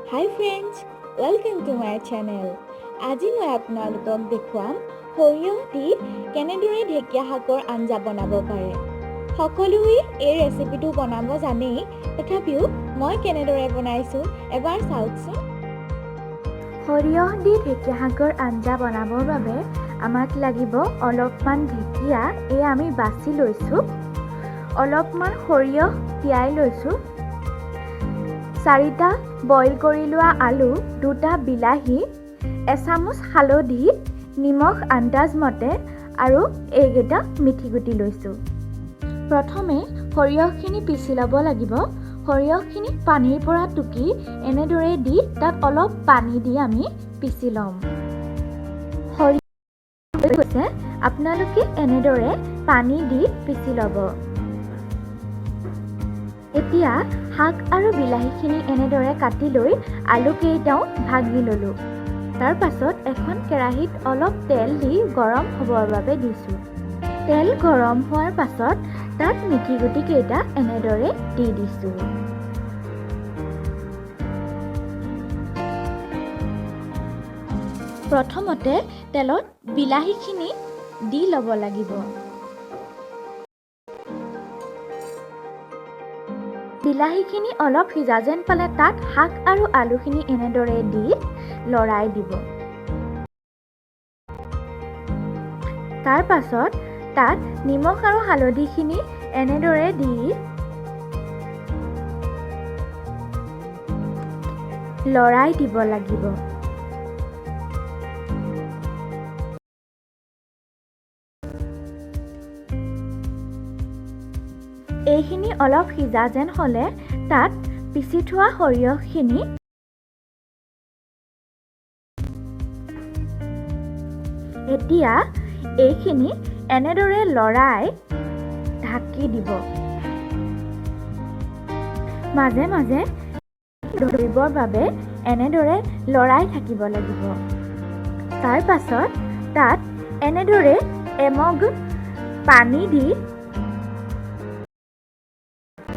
Hi friends, welcome to my channel. আজি মই আপোনালোকক দেখুৱাম সৰিয়হ দি কেনেদৰে ঢেকীয়া শাকৰ আঞ্জা বনাব পাৰে। সকলোৱে এই ৰেচিপিটো বনাব জানেই, তথাপিও মই কেনেদৰে বনাইছোঁ এবাৰ চাওকচোন। সৰিয়হ দি ঢেকীয়া শাকৰ আঞ্জা বনাবৰ বাবে আমাক লাগিব অলপমান ঢেকীয়া, এয়া আমি বাছি লৈছোঁ। অলপমান সৰিয়হ তিয়াই লৈছোঁ। চাৰিটা বইল কৰি লোৱা আলু, দুটা বিলাহী, এচামুচ হালধি, নিমখ আন্দাজমতে আৰু এইকেইটা মিঠি গুটি লৈছোঁ। প্ৰথমে সৰিয়হখিনি পিচি ল'ব লাগিব। সৰিয়হখিনি পানীৰ পৰা টুকি এনেদৰে দি তাত অলপ পানী দি আমি পিচি ল'ম। সৰিয়হ হৈ গৈছে। আপোনালোকে এনেদৰে পানী দি পিচি ল'ব। এতিয়া শাক আৰু বিলাহীখিনি এনেদৰে কাটি লৈ আলুকেইটাও ভাগি ল'লোঁ। তাৰ পাছত এখন কেৰাহীত অলপ তেল দি গৰম হ'বৰ বাবে দিছোঁ। তেল গৰম হোৱাৰ পাছত তাত মিঠি গুটিকেইটা এনেদৰে দি দিছোঁ। প্ৰথমতে তেলত বিলাহীখিনি দি ল'ব লাগিব। বিলাহীখিনি অলপ সিজা যেন পালে তাত শাক আৰু আলুখিনি এনেদৰে দি লৰাই দিব। তাৰ পাছত তাত নিমখ আৰু হালধিখিনি এনেদৰে দি লৰাই দিব লাগিব। এইখিনি অলপ সিজা যেন হ'লে তাত পিচি থোৱা সৰিয়হখিনি এতিয়া এইখিনি এনেদৰে লৰাই ঢাকি দিব। মাজে মাজে ধৰিবৰ বাবে এনেদৰে লৰাই থাকিব লাগিব। তাৰ পাছত তাত এনেদৰে এমগ পানী দি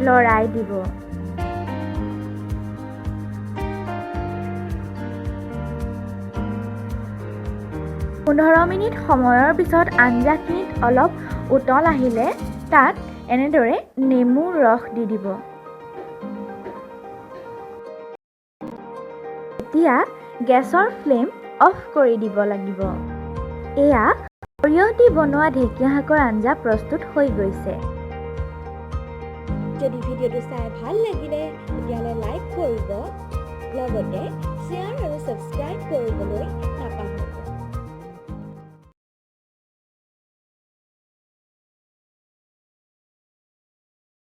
লৰাই দিব। 15 মিনিট সময়ৰ পিছত আঞ্জাখিনিত অলপ উতল আহিলে তাত এনেদৰে নেমুৰ ৰস দি দিব। এতিয়া গেছৰ ফ্লেম অফ কৰি দিব লাগিব। এয়া সৰিয়হ দি বনোৱা ঢেকীয়া শাকৰ আঞ্জা প্ৰস্তুত হৈ গৈছে। যদি ভিডিঅ'টো চাই ভাল লাগিলে, তেতিয়াহ'লে লাইক কৰিব, লগতে শ্বেয়াৰ আৰু